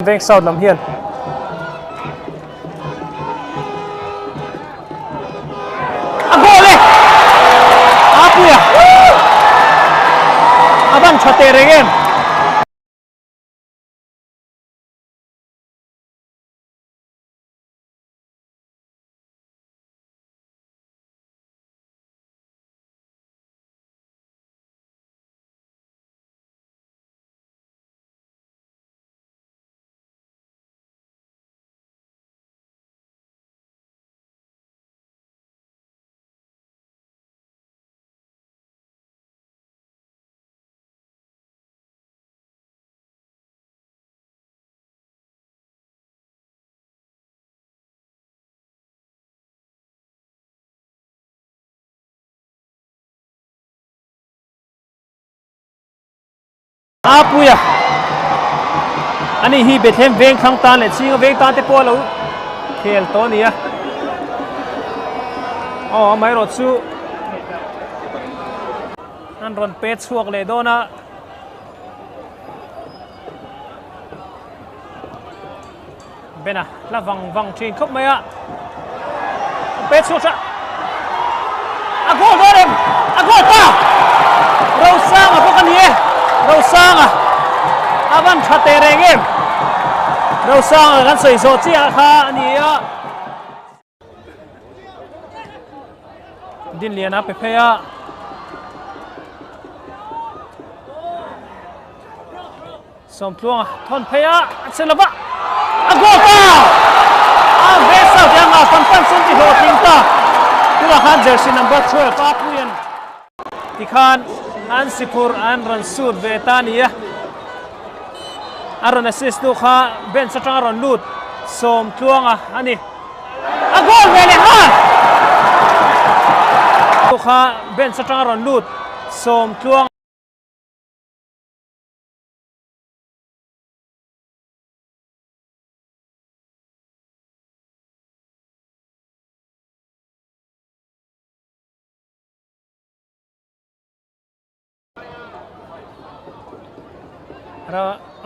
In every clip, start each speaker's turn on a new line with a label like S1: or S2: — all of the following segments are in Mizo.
S1: Veng South lam hian a goal e! Apuia a ban tha teh reng em? Apuia ani hi Bethlehem veng thlang tan leh Chinga veng tan te pawh a lo khel tawh a ni a. Aw amaherawh chu an rawn pet chhuak leh dawn a. Bena la vang vang thin khawp mai a. An pet chhuak tha. A goal dawn em? A goal ta! Rosanga bawk a ni e. Rosanga a van tha teh reng em? Rosanga kan sawi zawh chiah kha a ni a. Dinliana pe phei a. Sawmtluanga thawn phei a, a che lova, a goal ta! A ve sa te anga fan fan sun ti hlawhtling ta. Tunah khan jersey number 12 a Puian tikhan an siphur an rawn shoot ve ta a ni a. A rawn assist tu kha bench atanga rawn lut Sawmtluanga a ni. A goal ve leh nghal! Tu kha bench atanga rawn lut Sawmtluanga.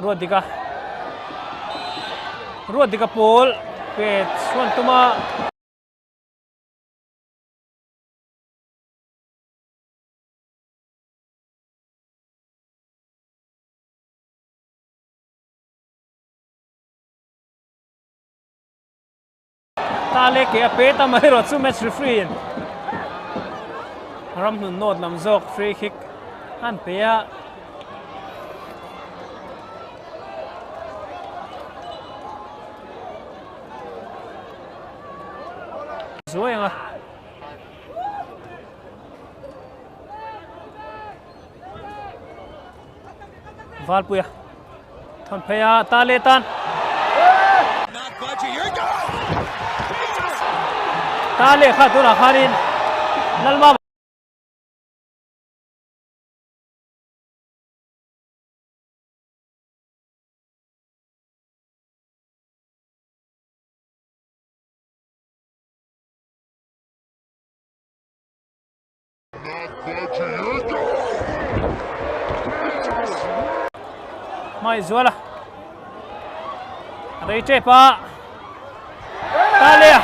S1: Ruat dika ruat dika pawl pe chuan tuma Ta leh ke a pe ta mai erawh chu match referee in ramhnun nawt lam zawk free kick an pe a. Zuai ang a. Valpuia thawn phei a ta leh tan. Ta leh kha tunah khanin Lalma Hmai zual a rei tep a ta le a.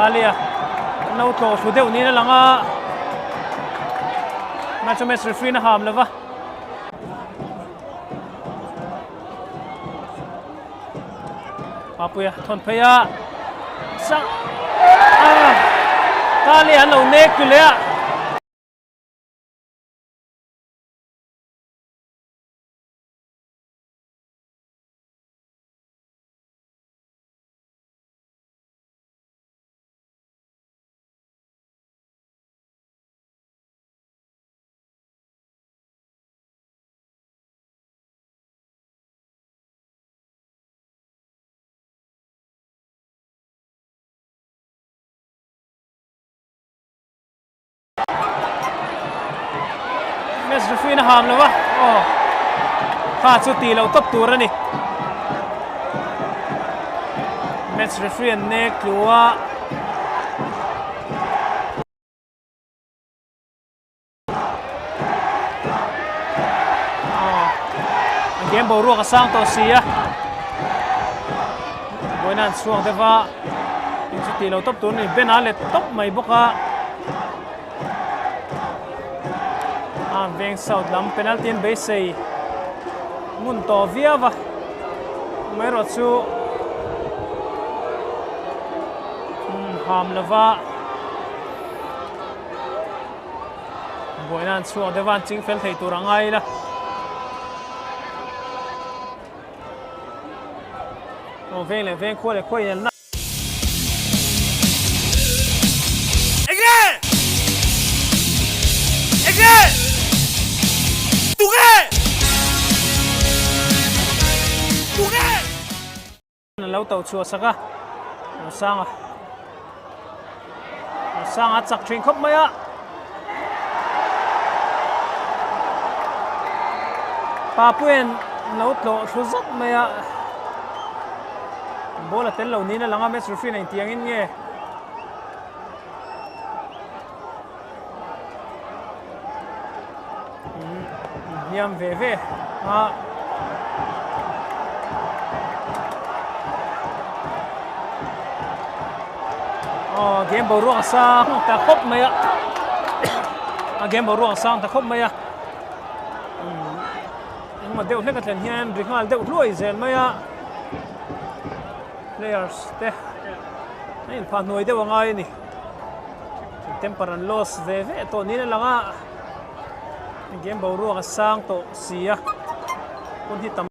S1: Natalia no tlo thlu deuh niin a lang a match match referee na ham lova Papuia thawn phei a sang Talia an lo nek tu leh a. Match referee in a ham lo a, aw kha chu tih loh tawp tur a ni. Match referee an nek tlu a. A game boruak a sang tawh si a vawiin an chhuak deuh a in chu tih lo tawp tur a ni ben a let tawp mai bawk a a veng south lam penalty an beisei ngun tawh viau a amaherawh chu ham lova. Buaina an chhuak deuh a, an ching fel thei tur a ngai ila. Aw veng leh veng khua leh khua inelna.
S2: Enge? Enge? Tunge? Tunge?
S1: A lo to chhuah sak a, Rosanga Rosanga a chak thin khawp mai a. Papuia'n lo tlawh thlu zat mai a, ball a tel lo niin a lang a, match referee in engtiang in nge Hniam ve ve a. Aw game boruak a sang ta khawp mai a. A game boruak a sang ta khawp mai a. Engmaw deuh hlek a thlen hian ri nghal deuh hluai zel mai a. Players te a inphah hnuai deuh a ngai a ni. Temper an loss ve ve tawh niin a lang a, game boruak a sang tawh si a, hun hi tam.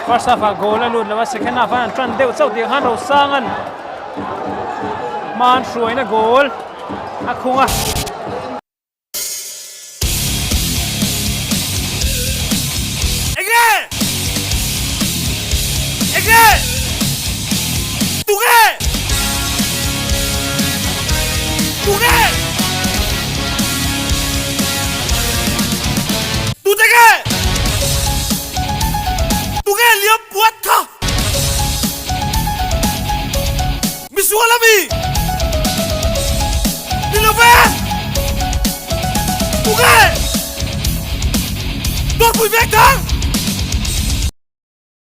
S1: First half ah goal a lut lo a, second half ah an tan deuh chauh tih khan Rosanga'n hma an hruaina goal a khung a.
S2: Enge? Enge? Tunge? Tunge? Tute nge? Tunge liam puat kha? Misual ami! Ni lo ve! Tunge! Dawrpui vek thang!